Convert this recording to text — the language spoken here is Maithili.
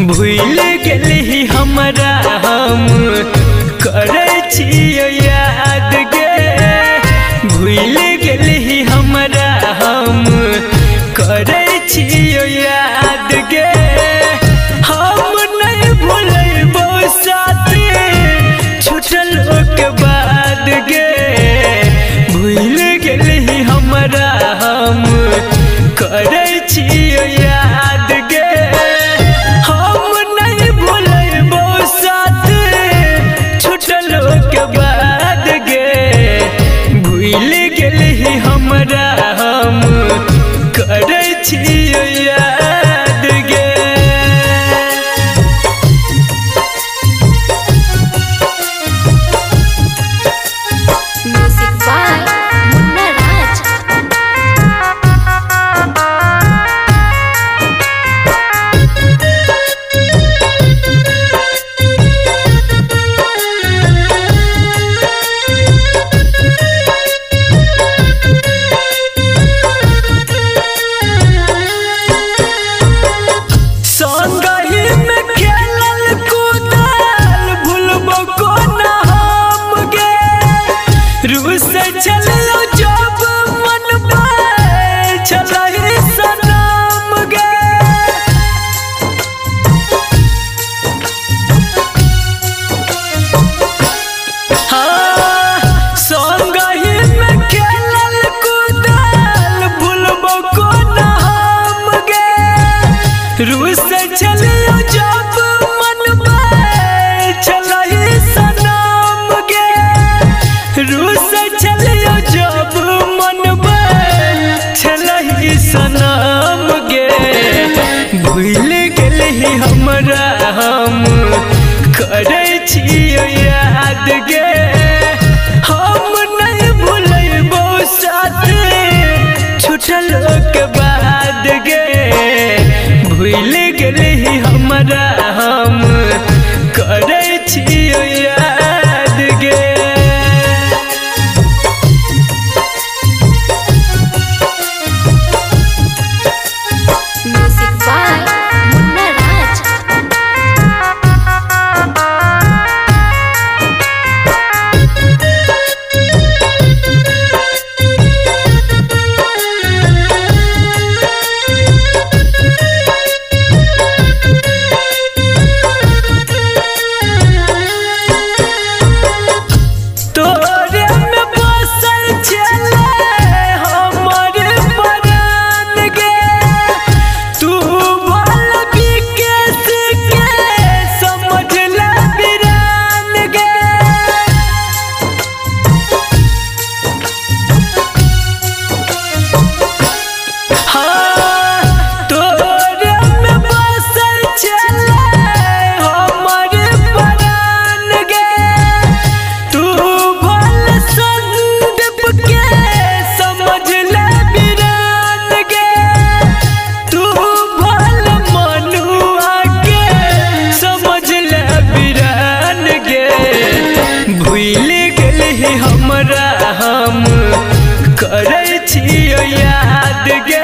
भूल गेलही हमरा हम करै छियौ याद गे। भूल गेलही हमरा हम करै छियौ याद गे। हम नहीं भूलबौ साथ छुटल के बाद गे। भूल गेलही हमरा हम करै छियौ याद गे। हम नहीं भूलबौ साथ छुटल के बाद गे। भूल गेलही हमरा हम करै छियौ याद गे। Music by Munna Raj. संगहि में खेलल कूदल भूलबो कोना हम गे। रूस चलियो जब मन पर छलही सनम गे। हाँ, संगहि में खेलल कूदल भूलबो कोना हम गे। रूस चलियो जब मन पर छलही सनम गे। रूस चलियो जब मन पर छलही सनम गे। भूल गेलही हमरा हम करै छियौ याद गे। हम नहीं भूलबौ साथ छुटल के बाद गे। भूल गेलही हमरा हम करै छियौ याद गे। Music by Munna Raj. तोरे में बसल छलै हमर प्राण गे। तू भल विकेश के समझला बिरान गे। हाँ, तोरे में बसल छलै हमर प्राण गे। तू भल संदीप के समझला बिरान गे। तू भल मनुआ के समझला बिरान गे। भूल गेलही हमरा हम करै छियौ याद गे।